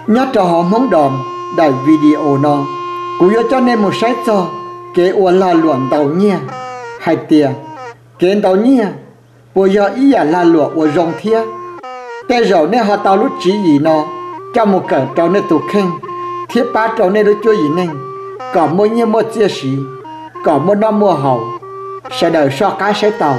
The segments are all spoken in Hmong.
Nyob rau hauv Hmoob Dom daim video no, kuv yuav coj nej mus saib txog kev ua lag luam ntaus nyiaj, hais tias kev ntaus nyiaj puas yog ib yam lag luam uas zoo thiab. Tej zaum nej ho tau lub tswv yim no coj mus kawm rau nej tus kheej thiab pab rau nej lub cuab yim neej kom muaj nyiaj muaj txiaj siv, kom muaj noj muaj haus. Sawv daws soj qab saib tau.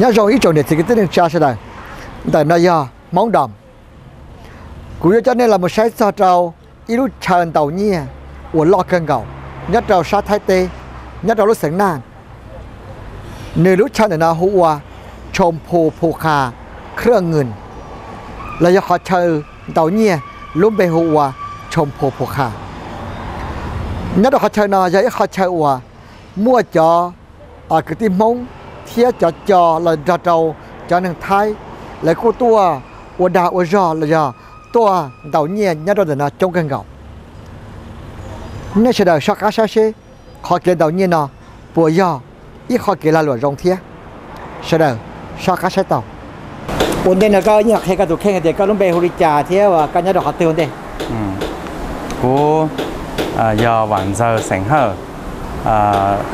Nyob zoo ib tsoom niam txiv kwv tij neej tsa sawv daws, ntawm no yog Hmoob Dom. Kuv yuav coj nej los mus saib txog rau ib lub chaw ntaus nyiaj uas loj kawg nkaus nyob rau sab Thaib teb, nyob rau lub xeev Naj. Nws lub chaw ntawm no hu ua Tshoo Phu Phu Kha Khruaj Ngwj, los yog qhov chaw ntaus nyiaj lub npe hu ua Tshoo Phu Phu Kha. Nyob rau qhov chaw no yog ib qhov chaw uas muaj cov kwv tij Hmoob thiab cov co los nrog rau cov neeg Thaib, lawv kuj tuaj ua dag ua zog los yog tuaj ntaus nyiaj nyob rau ntawm no coob kawg nkaus. Nej sawv daws soj qab saib seb qhov kev ntaus nyiaj no puas yog ib qho kev lag luam zoo thiab. Sawv daws soj qab saib tau. Ua ntej no koj yeej qhia koj tus kheej hais tias koj lub npe hu li cas thiab koj nyob rau qhov twg ua ntej? Kuv yog Vam Ntxawg xeem Hawj.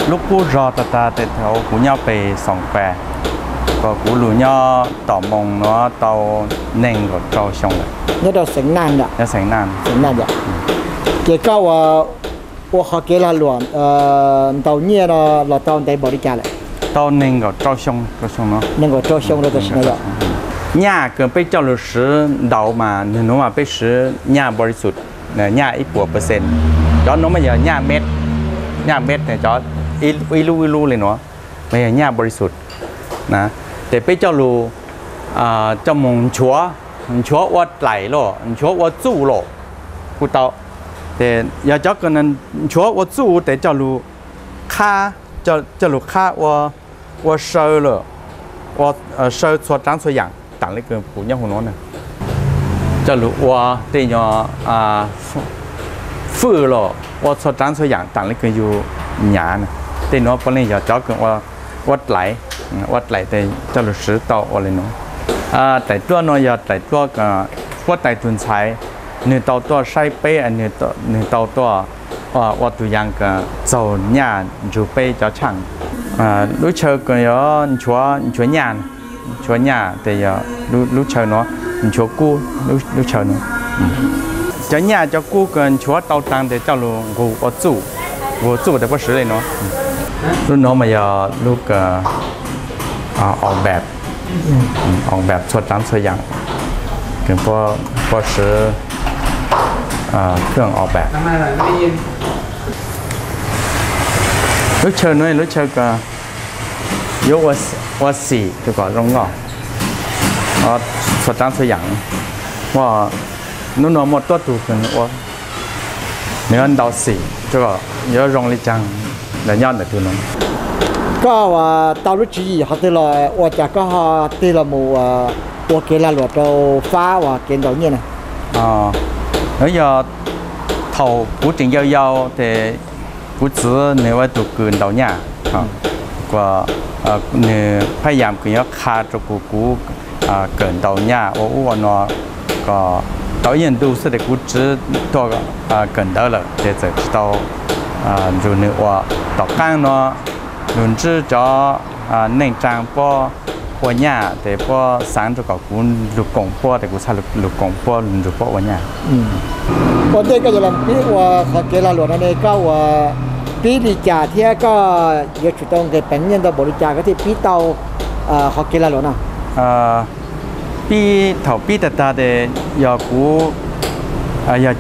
Lub qub zog tag tag tes thaum kuv nyob pem Xoom Pas, kom kuv lug nyob tom Moos nuav tau neeg nkaum rau xyoo lawm. Nyob rau xeev Naj, nyob xeev Naj. Ces koj ua qhov kev lag luam ntaus nyiaj no los tau ntev npaum li cas lawm? Tau neeg nkaum rau xyoo, rau xyoo no. Neeg nkaum rau xyoo rau tam sim no yom? Nyaj kws peb coj lug swv ntaus mas nwg nuav mas peb swv nyaj npo ri xum, nyaj ib puas percent. Cov nuav mas yog nyaj met, nyaj met cov ib lub ib lub li nuav mas yog nyaj npo ri xum. Ces peb coj lug coj moog nchuav, nchuav ua dlaim los nchuav ua txuj los kuj tau. Ces yog cov kws nchuav ua txuj tes coj lug qhab, coj lug qhab ua saw los, saw txhua raav txhua yaam taam le kws kuv nyob huv nuav na. Coj lug ua tej nyuag fwj los ua txhua raav txhua yaam taam le kws yug nyav na. Tej nuav puav leej yog cov kws ua dlaim, ua dlaim tes coj lug swv tau ua le nuav. Dlaim dluab nuav yog dlaim dluab huab tais tug ntxhais, nwg tau tuaj saib peb, nwg tau tuaj ua tug yaam kws txaug nyaj nrug peb cov tshaaj. Lub chaw kws yuav nchuav, nchuav nyaj, nchuav nyaj tes yog lub chaw nuav, nchuav kub lub chaw nuav. Cov nyaj cov kub kws nchuav tau taag tes coj lug nqug ua txuj, nqug txuj tes puab swv le nuav. Lub nuav mas yog lub kws au npam, au npam txhua raav txhua yaam, kws puab swv kws au npam. Lub chaw nuav lub chaw kws yuav ua xim rua kom zoo nkauj txhua raav txhua yaam. Muaj, nub nuav muaj tuab tug kws nwg yuav ntaus xim rua kom yuav zoo le caag, lawv nyob ntawm tug nuav. Koj uas tau lub tswv yim qhov twg los ua cas koj ho tig los mus ua kev lag luam rau fab uas kev ntaus nyiaj na? Yog thaum kuv tseem yau yau ces kuv txiv nws ua ib tug kws ntaus nyaj, nws phaj yam kws yuav qha rau kuv, kuv kawm ntaus nyaj ua ub ua no kom tau ib nyuag ntu xwb ces kuv tsiv tuaj kawm ntawv lawm ces txawm tsis tau nrug nws ua. Tom qaab no lug ntsib cov neej tsaa puab ua nyaj ces puab xaav rua kom kuv lug koom puab ces kuv txhaj lug koom puab nrug puab ua nyaj. Ua ntej koj yuav los pib ua qhov kev lag luam no ne koj ua pib li cas thiab koj yuav tsum tau nqis peev nyiaj ntau npaum li cas koj thiaj pib tau qhov kev lag luam no? Pib thaum pib tag tag ces yog kuv, yog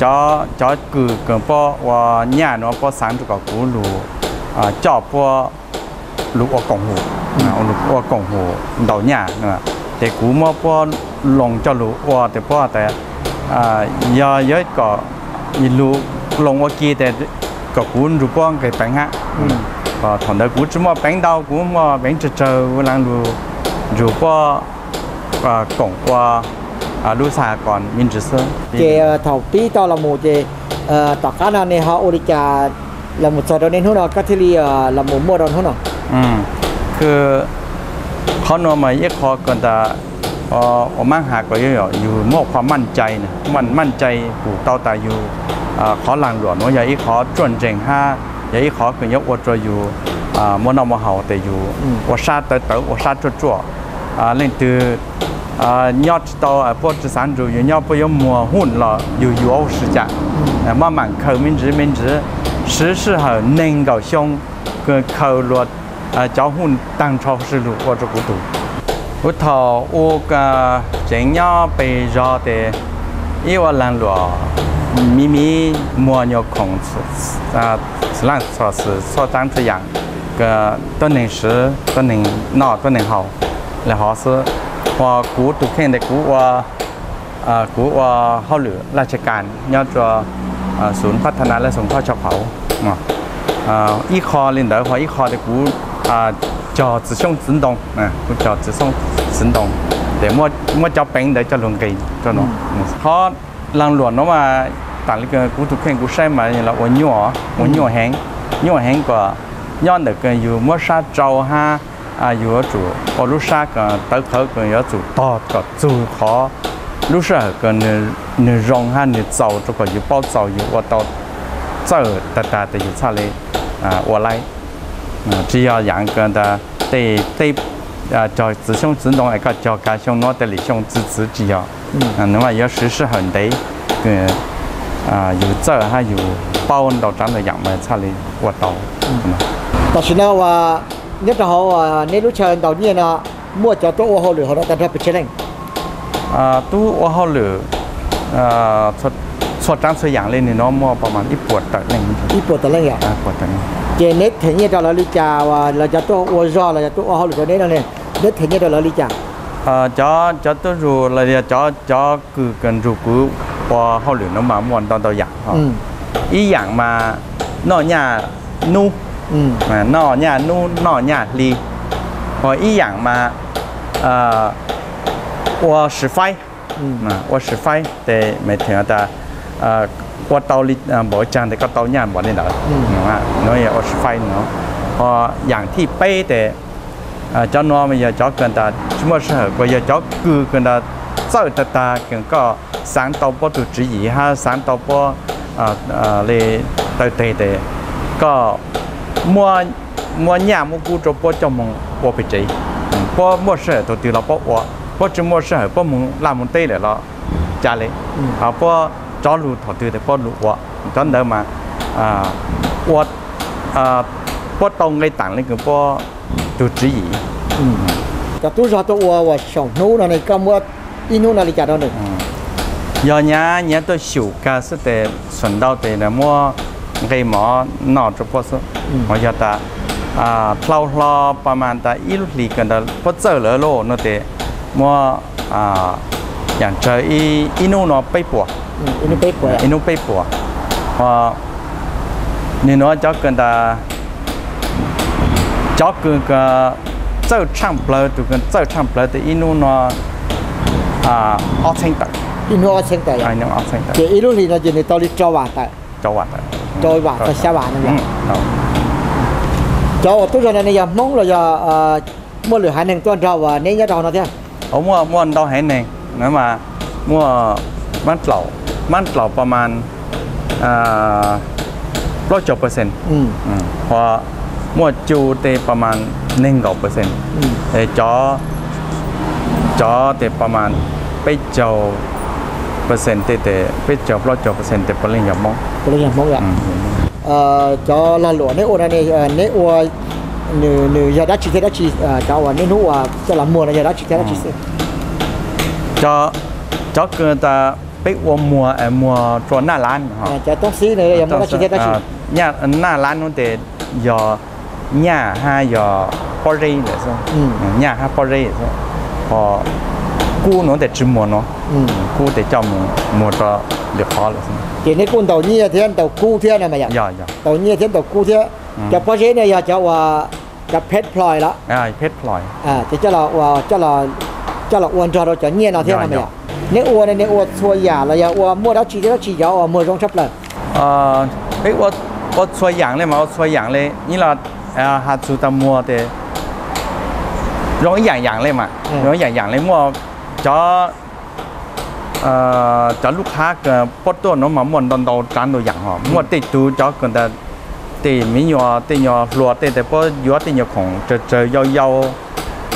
cov kws kws puab ua nyaj nuav puab xaav rua kom kuv lug coj puab lug ua koom haum, ua koom haum ntaus nyaj, ces kuv muab puab loo coj lug ua ces puab tas yog yuav kom lug loo ua ke ces kom kuv nrug puab nqis peev hab. Thaum ntawd kuv tsis muaj peev ntau, kuv muaj peev tsawg tsawg ua lug nrug puab koom ua lub xab has kos me ntsis xwb. Ces thaum pib tau los mus ces tom qab no ne ho ua li cas los mus txug rau niaj hnub no koj thiaj li los mus muaj rau hnub no? Kws qhov nuav mas ib qho kws tas ua maab has kom yug muaj qhov maj cai, maj cai pum tau tas yug qhov laag luam nuav yog ib qhov ruaj nreeg hab yog ib qhov kws yuav ua rua yug muaj noj muaj haus ces yug ua sab tawv tawv ua sab ruaj ruaj. Leej twg nyob tsis tau, puab tsis xaav nrug yug nyob, puab yuav muag huj los yug yuav huv si cas, maj mam khaws me ntsis me ntsis, siv sij hawm neeg nkaum xyoo khaws luag cov huj taag nrho huv si lug ua rua kuv tug. Kuv thaum ua tseem nyob peg zog ces ib ua laag luam miv miv muag nyuag khoom, laaj txhua xwm txhua tsaab txhua yaam, tuab neeg siv, tuab neeg noj tuab neeg haus le hov xwb. Hos kuv tug kheej tes kuv ua, kuv ua hauj lwm laj tshaj kas nyob rua xum pab tha nas laj xoom khob chaw qhauv. Ib qho li ntawd hos ib qho tes kuv cog txiv xyoob txiv ntoo, kuv cog txiv xyoob txiv ntoo, tes muab cov peev ntawd coj lug nqis rua nuav. Qhov laag luam nuav mas taam le kuv tug kheej kuv saib mas los ua nyuaj, ua nyuaj heev, nyuaj heev kom nyob ntawm kws yug muab sab tsau hab yug yuav tsum ua lub sab tawv qhawv kws yuav tsum tog kom txug qhov lub sij hawm kws nwg zoo hab nwg txaus rua kom yug paub txaus yug ua tau txawj tag tag tes yug txhaj le ua laib. Tsis yog yaam kws tej, tej cog txiv xyoob txiv ntoo es koj cog kav xyoo nuav tej lim xyoo txwv txwv tsis yog. Nuav mas yuav siv sij hawm ntev kws yug txawj hab yug paub ntau tsav ntau yaam mas txhaj le ua tau. Tam sim no nyob rau hauv neb lub chaw ntaus nyiaj no muaj cov tuaj ua hauj lwm hauv no tag nrho pes tsawg leej? Tub ua hauj lwm txhua tsav txhua yaam le nwg nuav muaj pab mas ib puas tawm leej. Ib puas tawm leej yom? Ces neb them nyiaj rau lawv li cas, lawv cov tuaj ua zog los yog tuaj ua hauj lwm rau neb no ne, neb them nyiaj rau lawv li cas? Cov, cov tuaj zug los yog cov, cov kws kws nrug kuv ua hauj lwm nuav mas muaj ntau ntau yaam. Ib yaam mas noj nyaj nub, noj nyaj nub noj nyaj hli, hos ib yaam mas ua sis faib, ua sis faib tes me theem tas ua tau li npaum caag tes koj tau nyaj npaum li ntawd. Nuav yog ua sis faib no. Hos yaam thib peb tes cov nuav mas yog cov kws tas tsis muaj sij hawm kuas yog cov kws kws tas txawj tag tag kws koj xaav tau puab tug tswv yim hab xaav tau puab le taw teg tes koj muab nyaj muab kub rua puab coj moog ua pem tsev. Puab muaj sij hawm thaum twg los puab ua, puab tsis muaj sij hawm puab moog laj moog teb lawm los ca le, puab rov lug thaum twg tes puab lug ua. Cov ntawd mas ua puab tau nqe taam le kws puab tug tswv yim. Cov tub zog tuaj ua uas xyoom hnub no ne koj muab ib hnub no li cas rau nws? Yog nyav nyav tuaj xyum kag xwb tes xuam ntau tes muab nqe mov noj rua puab xwb. Hos yog tas dlhau hlo pas mas tas ib lub hlis kws ntawd puab txawj lawm lauj no tes muab yaam tsawg ib hnub no peb puas, ib hnub peb puas. Hos nwg nuav cov kws tas Cov kws txawj tshaaj plawg, tus kws txawj tshaaj plawg tes ib nub no ob txheeb tawm. Ib nub ob txheeb tawm. Ces ib lub hlis no ces nwg tau li rau vam tawm, rau vam txog xya vam no. Cov uas tub zog no ne yog Hmoob los yog muaj lwm haiv neeg tuaj nrog uas neb nyob rau hauv no thiab? Muaj, muaj ntau haiv neeg no mas muaj, maab dlaum, maab dlaum pas mas plaub caug percent, ho muaj cu tes pas mas neeg nkaum percent, cov, cov tes pas mas peb caug percent tej tes, peb caug plaub caug percent tes puav leej yog Hmoob. Cov lag luam neb ua no ne, neb ua nws, nws yog dab tsi thiab dab tsi? Cov uas neb hnub uas coj los muag no yog dab tsi thiab dab tsi xwb? Cov kws tas peb ua muag, muag rua naj lab, cov toob xib no yog muag dab tsi thiab dab tsi? Naj lab no tes yog nyaj hab yog pob zeb lawm xwb, nyaj hab pob zeb lawm xwb. Ho kub no tes tsi muag no, kub tes coj mus muag rua lwm qhov lawm xwb. Ces neb kuj ntaus nyiaj thiab ntaus kub thiab no mas yom? Ntaus nyiaj thiab ntaus kub thiab. Cov pob zeb no yog cov uas cov pet ploy los? Pet ploy. Ces coj los ua nrog rau cov nyiaj no thiab no mas yom? Neb ua no neb ua txhua yam los yog ua muaj dab tsi thiab dab tsi cov uas muag zoo tshaj plaws? Peb ua txhua yaam le mas ua txhua yaam le, ib los has txug tas muag tes zoo ib yaam yaam le mas, zoo ib yaam yaam le muaj cov, cov lub qhab kws puab tuaj no mas muaj ntau ntau tsaav ntau yaam ho muaj tej tug cov kws tas tej me nyuam tej nyuam hluas tej tes puab yuav tej nyuam khoom tsawg tsawg yau yau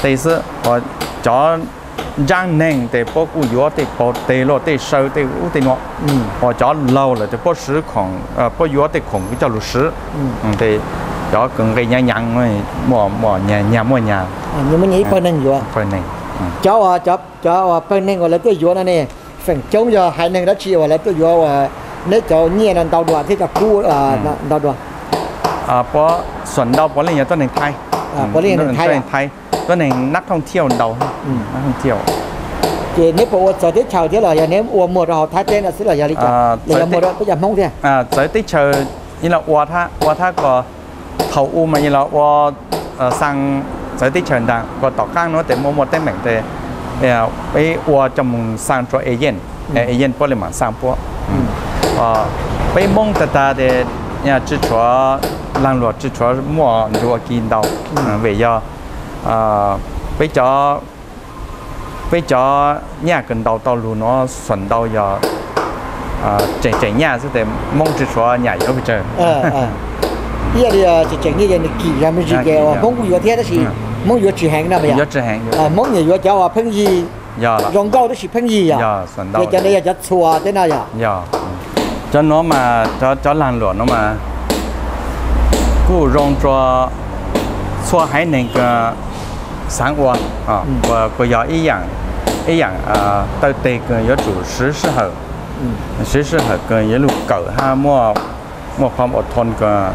tej xwb, cov ntsaab neeg tes puab kuj yuav tej paug teg luaj tej saw tej ub tej nuav, ho cov laug lawm tes puab siv khoom, puab yuav tej khoom kws coj lug siv, tes cov kws nqe nyaav nyaav muaj, muaj nyag muaj nyag. Pawg neeg yuav. Cov uas pawg neeg uas lawv tuaj yuav no ne, feem coob yog haiv neeg dab tsi uas lawv tuaj yuav uas neb cov nyiaj no ntau dua thiab cov kub ntau dua? Puab xuam ntau puav leej yog tuab neeg Thaib, puav leej yog neeg Thaib, tuab neeg nab thooj thiauj ntau, nab thooj thiauj. Ces neb puas ua txawv teb chaws thiab los yog neb ua muag rau hauv Thaib teb no xwb los yog li cas, los yog muag rau peb cov Hmoob thiab? Txawv teb chaws, ib los ua, ua thab kom thaum u mas ib los ua xaa txawv teb chaws ntaag, kom tom qaab nuav tes muaj muaj teeb meem tes peb ua coj moog xaa rua agent, agent puab le maam xaa puab. Peb Moob tag tag tes tsi tshuav laag luam tsi tshuav muaj nrug ua ki ntau, vim yog peb cov, peb cov nyaj kws ntaus tau lug nuav xuam ntau yog tseem tseem nyaj xwb tes Moob tsi tshuav nyam yuav pes tsawg. Ib yam li tseem tseem nyaj yog nws kim yog me ntsis ces uas Hmoob kuj yuav thiab tab sis Hmoob yuav tsis heev no mas yog. Hmoob nyiam yuav cov uas pheej yig, zoo nkauj tab sis pheej yig yog. Ces cov ntawd yog cov txhua teb no yog. Cov nuav mas cov laag luam nuav mas kuj zoo rua txhua haiv neeg kws xaav ua, kuas yog ib yaam, ib yaam taw teg kws yuav tsum siv sij hawm, siv sij hawm kws yuav lug kawm hab muaj, muaj qhov ua thoo kws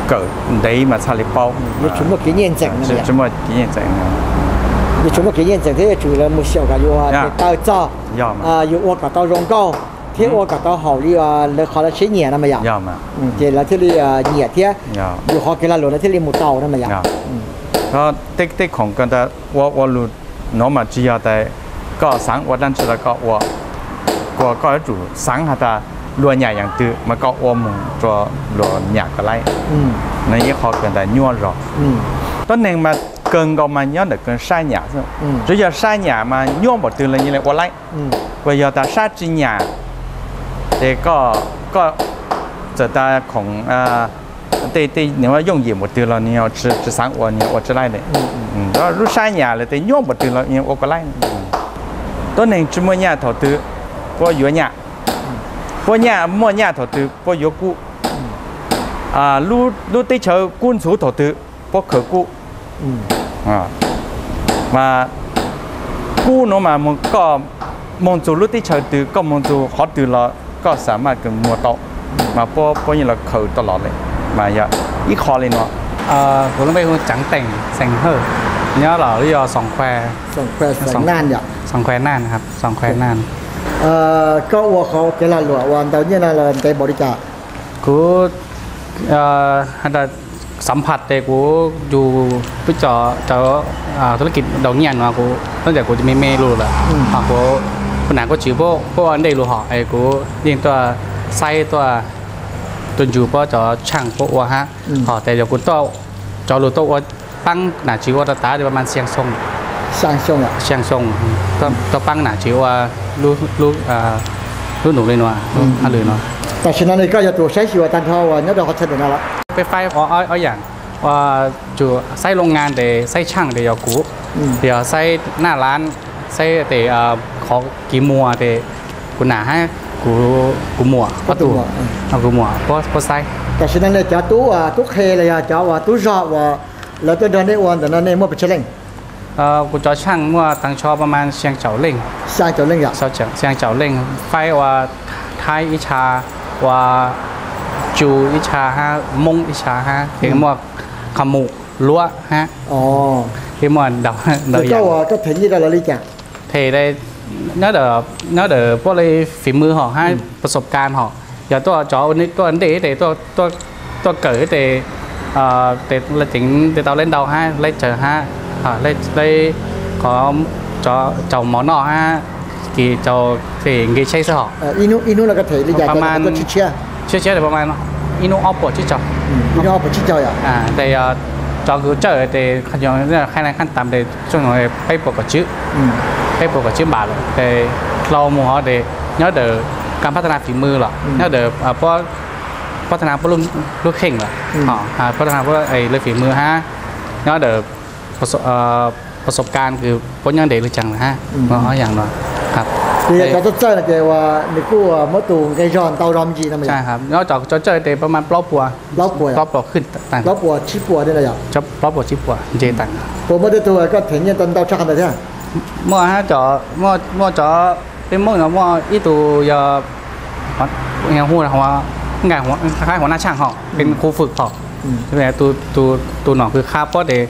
kawm ntev mas txhaj li paub. Yuav tsum muaj kev nyaj ntxeem, tsi muaj kev nyaj ntxeem, yuav tsum muaj kev nyaj ntxeem thiab yuav tsum mus xyaum kom yus tes taw txog, yus ua kom tau zoo nkauj thiab ua kom tau haum li lawv qhov lawv tsheb nyiam no mas yog. Ces lawv thiaj li nyiam thiab yus qhov kev lag luam lawv thiaj li mus tau no mas yog. Tej khoom kws ua ua lug nuav mas tsi yog tas koj xaav ua dlaab tsi los koj ua, kuas koj yuav tsum xaav has tas luag nyam yaam twg mas koj ua moog rua luag nyam kom laib. Nws ib qhov kws tas nyuaj zog. Tuab neeg mas kawg nkaus mas nyob ntawm kws sab nyam xwb. Tsuav yog sab nyam mas nyuaj npaum twg los yeej le ua laib. Kuas yog tas sab tsi nyam, ces koj, koj txawm tas khoom tej tej nws yooj yim npaum twg los nws tsi xaav ua, nws ua tsi laib le. Lub sab nyam lawm tes nyuaj npaum twg los ua kom laib. Tuab neeg tsi muaj nyaj thaum twg puab yuav nyaj, puab nyaj muaj nyaj thaum twg puab yuav kub. Lub teb chaws kub ntxhuv thaum twg puab khaws kub. Mas kub nuav mas koj moog txug lub teb chaws twg, koj moog txug qhov twg los koj xaav mas kws muag tau, mas puab, puab yeej los khaws tau los le. Mas yog ib qho le nuav. Kuv lub npe hu Ceev Teem, xeem Hawj, nyob lawm lub yog Xoom Khuas, Xoom Khuas Naj, Xoom Khuas Naj. Koj ua qhov kev lag luam uas ntaus nyiaj no los ntev npaum li cas? Kuv has tas xam phaj tes kuv yug peb cov, cov thub lab kis daus nyiaj no kuv tab sis kuv me me lug lawm, kuv nam kuv tsis pub ua ntej lug hom es kuv yeej tuaj saib tuaj, tuaj ntsug puab cov tshaaj puab ua hab. Hom tes yog kuv tuaj cov lug tuaj ua paab nam tsis ua rau tas li mas xyaa xyoo, xyaa xyoo tuaj paab nam tsis ua lub num li no, hab lwm no. Tam sim no koj yog tus saib xyuas tag nrho uas nyob rau hov txhais ntawm no lawm. Peb faib ob yaam, ua saib loo ngaa tes saib tshaaj tes yog kuv, yog saib naj laab, saib tes qhov kis muag tes kuv nam hab kuv muam, kuv muam puab saib. Tam sim no nej cov tub, tub qhe los yog cov uas tub zog uas lawv tuaj nrog nej ua ntawm no nej muaj pes tsawg leej? Kuv cov tshaaj muaj taag nrho pab mas xyaa caum leej, xyaa caum leej, faib ua thaib ib tsha, ua tsu ib tsha hab, moob ib tsha hab, tes muaj qhov mus luab hab, tes muaj ntau ntau yaam. Them nyob ntawm puab li fim mws hom hab pas xoos kas hom, yog tuaj cov tuaj ntej tes tuaj kawm tes, tes tau lab ntau hab lab tsawg hab, qhov caum mov noj hab, kis caum nqe tsheb xwb hom. Ib hnub no koj them li cas, tshiab tshiab pab mas ib hnub ob puas tsib caug, tes yog cov kws tsawj tes qhaj tas tes peb puas kaum tsib, peb puas kaum tsib npam lawm tes dlhau mus hov tes nyob ntawm kas pab tas nas fim mws los nyob ntawm puab pab tas nas puab lub kheej los, pab tas nas puab lub fim mws hab, nyob ntawm pas xoos kas kws puab nyob ntev lug caag lawm hab. Ob yaam no. Ces yog cov txawj txawj no ces nws kuj muab tus nqe zog ntau zog me ntsis no. Nyob cov tsawj tes pab mas plaub puas, plaub puas, plaub puas tsib puas, plaub puas tsib puas ntse tas. Puas muaj tej tug koj them nyiaj tau ntau tshaj qhov ntawd thiab? Muaj hab, muaj cov peb Moob no muaj ib tug yog hu nqaij huv naj tshaaj hom, peb khu fwm hom, tus nom kws qha puab tes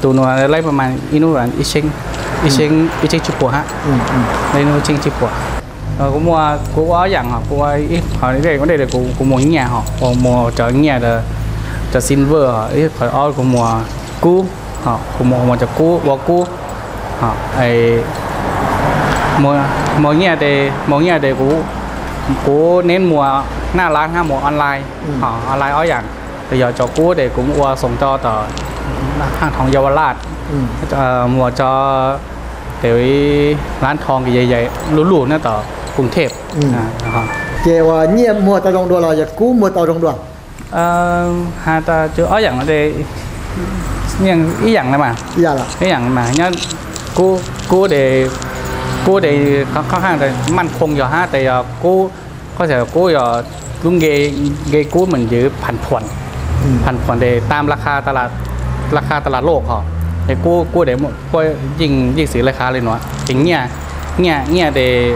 tus nua laib pab mas ib hnub ib txheeb, ib txheeb tsib puas hab, ib hnub ib txheeb tsib puas. Kuv muaj, kuv ua ob yaam hom, kuv ua ib qhov dej, kuv muag nyiaj hom, kuv muag cov nyiaj, cov silver, ib qhov ob kuv muag kub, kuv muag cov kub, ua kub, muag nyiaj tes, muag nyiaj tes kuv neb muag naj laab hab muag online, online ob yaam. Yog cov kub tes kuv ua xoom rau tom haaj thoov Yawalaj, muag cov tes laab thoo kws yog luj luj nyob tom Kuv Thej. Ces uas nyiaj muag tau zoo dua los yog kub muag tau zoo dua? Has tas cov ob yaam no tes ib yaam mas, ib yaam mas nyob kub, kub tes, kub tes khoob khaaj maj khoom yog hab tes yog kub, kub yog lub nqe, nqe kub mas yog phan phuam, phan phuam tes tam laj kha tas laj loj hom, es kub, kub tes puab yeej, yeej xws laj kha li no. Ces nyiaj, nyiaj, nyiaj tes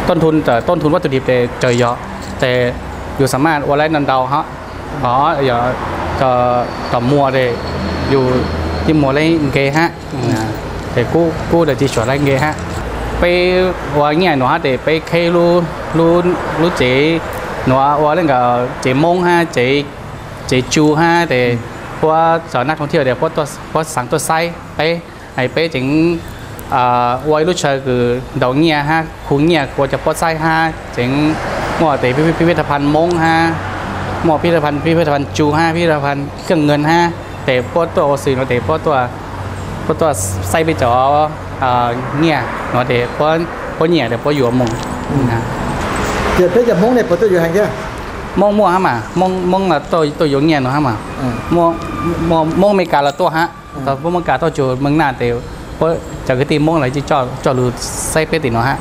tuj thun, tuj thun vab tu dib tes tsawg yog, tes yus xam maj ua laib ntau ntau hab, hov yog tom muag tes yus yeej muag laib nqe hab, tes kub, kub tes tsis suam laib nqe hab. Peb ua nyiaj nuav hab tes peb kheb lub tsev nuav ua le nkaus tsev Moob hab, tsev tsu hab tes puab cov nab thoob thiaj tes puab xaav tuaj saib peb, peb tseem ua ib lub chaw kws ntaus nyiaj hab khu nyiaj ua cov puab saib hab tseem muaj tes pib pib thaj phan Moob hab, muaj pib thaj phan, pib thaj phan tsu hab, pib thaj phan keej nkees hab, tes puab tuaj ua xwm nuav tes puab tuaj saib peb cov nyiaj nuav tes puab nyiam tes puab yuav moog. Ces peb cov Hmoob ne puas tuaj yuav heev thiab? Moob muaj hab mas, Moob los tuaj yuav nyiaj no hab mas. Moob Amelikas los tuaj hab, tau Moob Amelikas tuaj txug Moos Naj tes puab cov kwv tij Moob los coj lug saib peb tim no hab.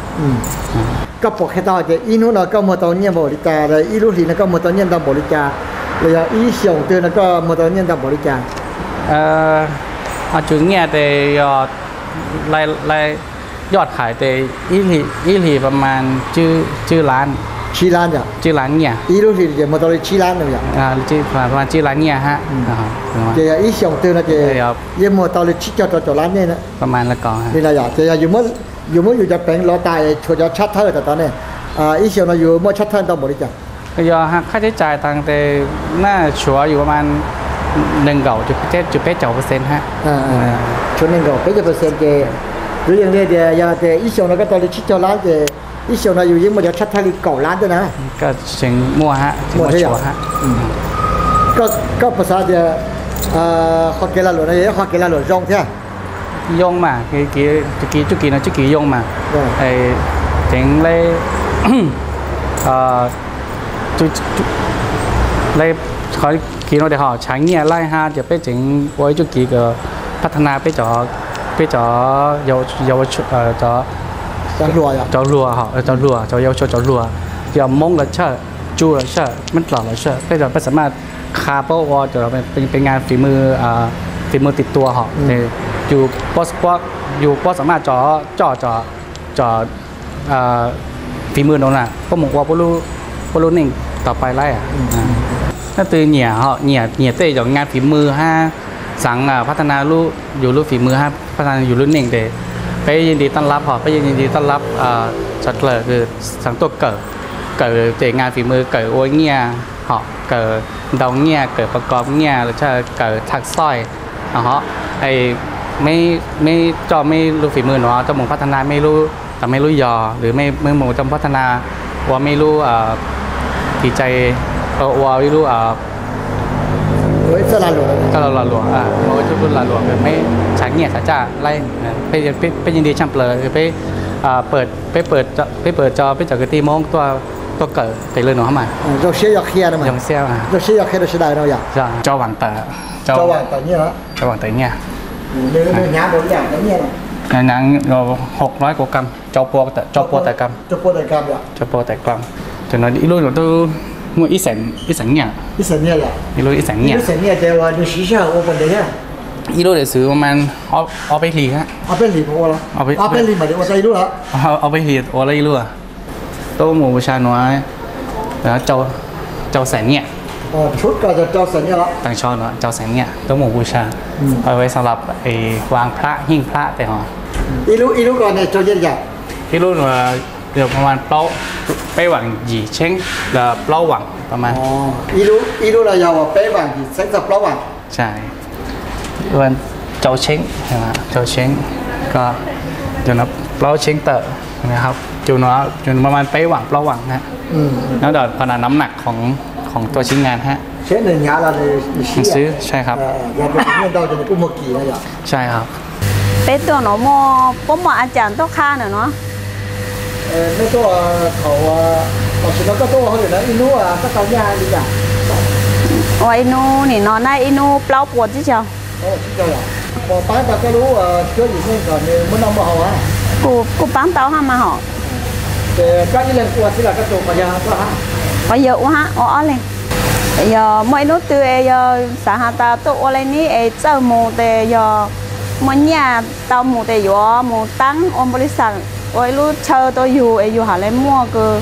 Koj puas qhia tau hais tias ib hnub no koj muag tau nyiaj npaum li cas, ib lub hlis no koj muag tau nyiaj ntau npaum li cas, los yog ib xyoos twg no koj muag tau nyiaj ntau npaum li cas? Tswv nyiaj tes yog, yog hais tes ib hlis pab mas tsib lab, tsib lab nyiaj. Ib lub hlis ces muag tau li tsib lab no yom? Pab mas tsib lab nyiaj hab. Ces yog ib xyoos twg no ces yeej muag tau li tsib caug rau caum lab nyiaj na. Li no yom, ces yog yus muab yus cov peev lov tas tshuav cov tshab thawj tom tod ne, ib xyoos no yus muaj tshab thawj ntau npaum li cas? Yog ค่าใช้จ่าย tag tes na tshuav yus ประมาณ nees nkaum cuv peb caug percent hab. Tshuav nees nkaum peb caug percent ces, kuv yeej li tias yog tias ib xyoos no koj tau li tsib caug lab ces ib xyoos no yus yeej muaj cov tshaj thaj li kaum lab thiab na. Koj tseem muaj hab, muaj thiab yog. Koj puas xav tias qhov kev lag luam no yog ib qhov kev lag luam zoo thiab? Yoo mas, txuj kis no txuj kis yoo mas. Ceev le, qhov kis no tes ho tshav nyiaj laij hab ces peb tseem ua ib txuj kis kom พัฒนา peb cov, peb cov, cov hluas, cov hluas, cov yau tshuaj cov hluas, yog Moob los tshaj, Tsuj los tshaj, Mab Dlom los tshaj, peb, peb สามารถ qha paub ua cov peb งานฝีมือ, ฝีมือติดตัว hom, yus, yus puab สามารถ coj, coj cov ฝีมือ no na puab mus ua puab lub neej tau pais laij. Leej twg nyiam, nyiam tej cov งานฝีมือ hab xaav พัฒนา yus lub ฝีมือ hab พัฒนา yus lub neej tes peb yeej ยินดีต้อนรับ hom, peb yeej ยินดีต้อนรับ txhua dlaws kws xaav tuaj kawm, kawm tej งานฝีมือ, kawm ua nyiaj, hom, kawm ntaus nyiaj, kawm ประกอบ nyiaj los tshaj kawm ถักสร้อย, hom, meb coj meb lub ฝีมือ no coj mus พัฒนา meb lub, tau meb lub yog, lwm meb mus coj พัฒนา ua meb lub kev cai, ua ib lub, txoj lag luam, ua ib lub lag luam, meb tshav nyiaj tshav txaj laij, peb yeej ยินดี tshaj plaws, peb, peb, peb pab cov, peb cov kwv tij Moob tuaj, tuaj kawm tes lawm no mas. Zoo siab yog qhia, zoo siab yog qhia rau sawv daws no yog. Tso vaam tawm, tso vaam tawm nyiaj. Hnyav, hnyav, hauv lab kuv kam, rau pua tawm kam, rau pua tawm kam. Tus no ib lub twb muaj ib xeem nyiaj, ib lub ib xeem nyiaj. Ib lub tes xwv mas ob peb hlis, ob peb hlis, ob peb hlis ua lawm ib lub. Tuaj mus pus sa nuav rau xeem nyiaj, tag nrho nuav rau xeem nyiaj, tuaj mus pus sa, ไว้สำหรับวางพระ หิ้งพระ tes hov. Ib lub, ib lub no, peb vaam yim tsheeb, plaub vaam, ib lub no yog peb vaam yim tsheeb txog plaub vaam. Rau tsheeb, rau tsheeb, plaub tsheeb tawm, cov no, cov no mas peb vaam plaub vaam na. Nyob ntawm qhov na nov nam khoom, khoom tuaj sib nyas hab. Xwb, sai hab. Sai hab. Peb tuaj no muaj, puab muaj a cas tuaj qha ntawm no? Ua ib hnub nim no na ib hnub plaub puas tsib caug. Kuj paab tau hab mas hom. Qhov yawg ua hab, ua ob leeg. Yog muaj ib hnub twg es yog xav has tas tuaj ua le nib es txawj mus tes yog muaj nyiaj tau mus tes yuav mus taab ua npaus lis xas ua ib lub chaw rau yug es yug has le muaj kws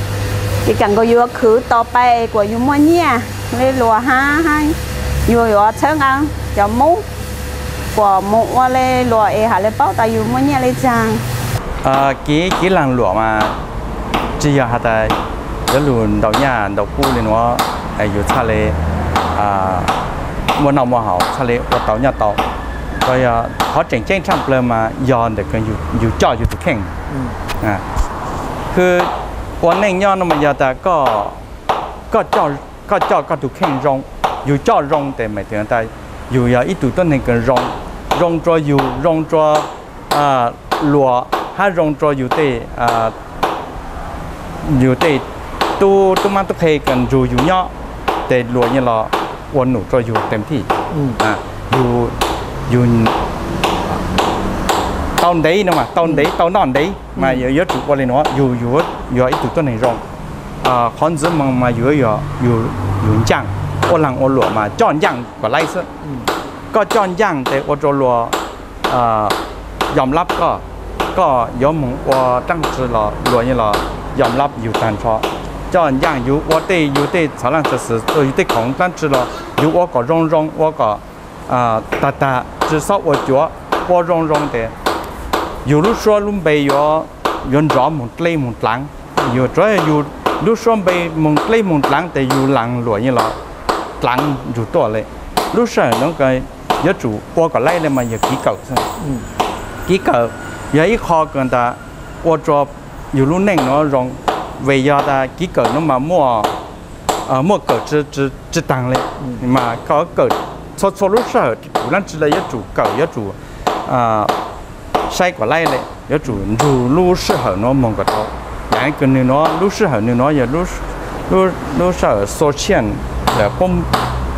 kev kaam kws yug yuav khwv tau pais es kuas yug muaj nyiaj le luas hab, hab yug yuav txhawb nqa cov Moob kuas mus ua le luas es has le paub tas yug muaj nyiaj le caag. Kev, kev laag luam mas tsi yog has tas yuav lug ntaus nyaj ntaus kub le nuav yug txhaj le muaj noj muaj haus, txhaj le ua tau nyob tau. Yog qhov tseem ceeb tshaj plawg mas yog ntawm yug coj yug tus kheej. Kws ua neej nyob no mas yog tas koj coj koj tus kheej zoo, yug coj zoo tes mas tas yug yog ib tug tuab neeg kws zoo, zoo rua yug, zoo rua luas, hab zoo rua yug tej, yug tej tub, tub mab tub qhe kws nrug yug nyob, tes luas yeej los ua num rua yug tes thij. Yug, yug tau ntev no mas, tau ntev tau noj ntev mas yuav tsum ua le nuav, yug, yug yog ib tug tuab neeg zoo. Qhov ntxiv moo mas yug, yug ncaaj, ua laag ua luam mas coj ncaaj kom laib xwb. Koj coj ncaaj tes ua rua luas yom lab koj, koj yuav moog ua dlaab tsi los luas yeej los yom lab yug tag nrho. Coj ncaaj yug ua tej, yug tej txhua leej txhua xwm, yug tej khoom dlaab tsi los yug ua kom zoo zoo, ua kom tag tag, tsi xob ua cuav, ua zoo zoo tes yug lub suab lub npe yuav, yuav nrov moog dleb moog dlaav. Yug, tsuav yug Lub suab npe moog dleb moog dlaav tes yug laag luam yeej los dlaav ntsug tuaj le. Lub sij hawm nuav yuav tsum ua kom laib le mas yog kev kawm xwb. Kev kawm yog ib qho kws tas ua rua yug lub neej nuav zoo, vim yog tas kev kawm nuav mas muaj kawm tsi taag le, mas koj kawm txhua txhua lub sij hawm kuv dlaab tsi le yuav tsum kawm, yuav tsum saib kom laib le, yuav tsum nrug lub sij hawm nuav moog kom tau. Yaam kws nwg nuav lub sij hawm nwg nuav yog lub sij hawm sua tshiaj,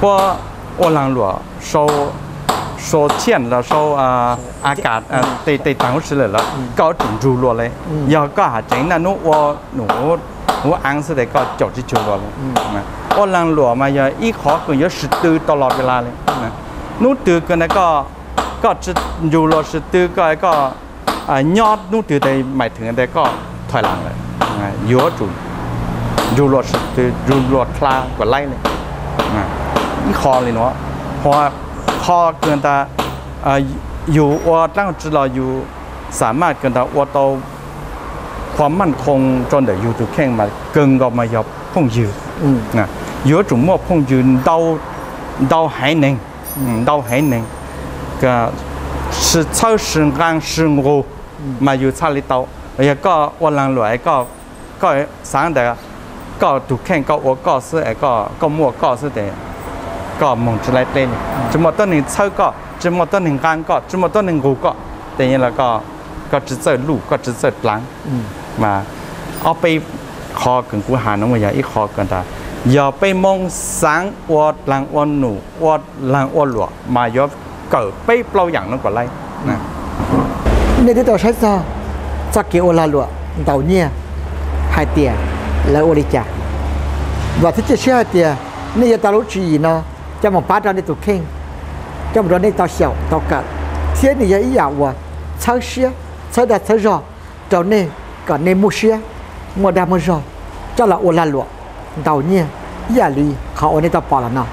puab ua laag luam sau tshiaj los sau a kas tej taag huv si lawm los koj yuav tsum nrug luam le. Yog koj has tseev naj nub ua num huv aav xwb tes koj caum tsi cuag luam le. Ua laag luam mas yog ib qhov kws yuav sw tw tau los ua le. Nub twg kws koj tsi nrug luam sw tw koj, koj nyob nub twg tes maim theem tes koj thoim laam lawm. Yuav tsum nrug luam sw tw, nrug luam dlha kom laib le. Ib qho le nuav, qhov kws tas yug ua dlaab tsi los yug xaam maj kws tas ua tau qhuas maaj khoo rua ntawm yug tug kheej mas kawg nkaus mas yog phooj ywg. Yuav tsum muaj phooj ywg ntau heev neeg, ntau heev neeg, sw txhawb sw nqaa sw nqug mas yug txhaj le tau. Yog koj ua laag luam, koj xaav ntawd koj tug kheej koj ua koj xwb es koj muaj koj xwb tes koj moog tsi laib dleb le. Tsi muaj tuab neeg txhawb koj, tsi muaj tuab neeg nqaa koj, tsi muaj tuab neeg nqug koj, tes yeej los koj tsi txawj luj, koj tsi txawj dlaav. Mas ob peb qho kws kuv has nuav yog ib qho kws tas yog peb Moob xaav ua dlaag ua num, ua laag ua luam mas yuav kawm peb plaub yaam nuav kom laib. Nej twb tau saib txog txoj kev ua lag luam ntaus nyiaj hais tias lawv ua li cas. Vam thiab cia siab hais tias nej yuav tau lub tswv yim no coj mus pab rau nej tus kheej, coj mus rau nej tau xyaum tau kawm, thiab nws yog ib yam uas txhawb siab txhawb dag txhawb zog rau nej kom nej muaj siab muaj dag muaj zog coj los ua lag luam ntaus nyiaj ib yam li qhov uas nej tau pom los no.